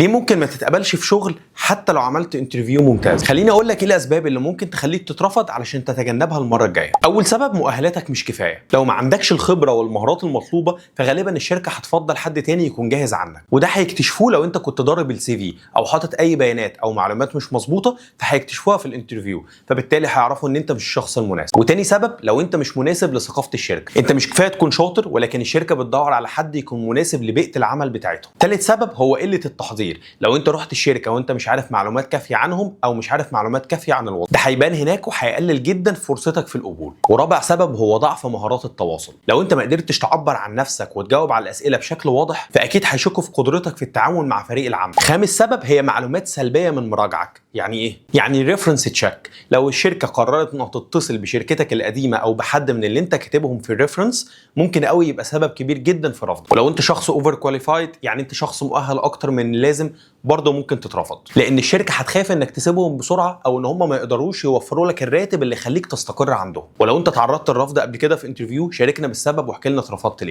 ليه ممكن ما تتقبلش في شغل حتى لو عملت interview ممتاز؟ خليني اقول لك ايه الاسباب اللي ممكن تخليك تترفض علشان تتجنبها المرة الجايه. اول سبب، مؤهلاتك مش كفايه. لو ما عندكش الخبرة والمهارات المطلوبة فغالبا الشركة هتفضل حد تاني يكون جاهز عنك، وده هيكتشفوه لو انت كنت ضارب ال CV او حاطط اي بيانات او معلومات مش مظبوطه، فهيكتشفوها في ال interview، فبالتالي هيعرفوا ان انت مش الشخص المناسب. وتاني سبب، لو انت مش مناسب لثقافة الشركه. انت مش كفاية تكون شاطر، ولكن الشركة بتدور على حد يكون مناسب لبيئه العمل بتاعتهم. تالت سبب هو قلة التحضير. لو انت رحت الشركة وانت مش عارف معلومات كافيه عنهم او مش عارف معلومات كافيه عن الوظيفه، ده هيبان هناك وهيقلل جدا فرصتك في القبول. ورابع سبب هو ضعف مهارات التواصل. لو انت ما قدرتش تعبر عن نفسك وتجاوب على الاسئلة بشكل واضح، فاكيد هيشكوا في قدرتك في التعامل مع فريق العمل. خامس سبب هي معلومات سلبية من مراجعك. يعني ايه؟ يعني reference check. لو الشركة قررت انها تتصل بشركتك القديمة او بحد من اللي انت كاتبهم في ال reference، ممكن قوي يبقى سبب كبير جدا في رفضك. ولو انت شخص over qualified، يعني انت شخص مؤهل اكتر من اللازم، برضه ممكن تترفض، لان الشركة هتخاف انك تسيبهم بسرعة او ان هم ما يقدروش يوفروا لك الراتب اللي يخليك تستقر عندهم. ولو انت تعرضت للرفض قبل كده في interview، شاركنا بالسبب واحكي لنا اترفضت ليه.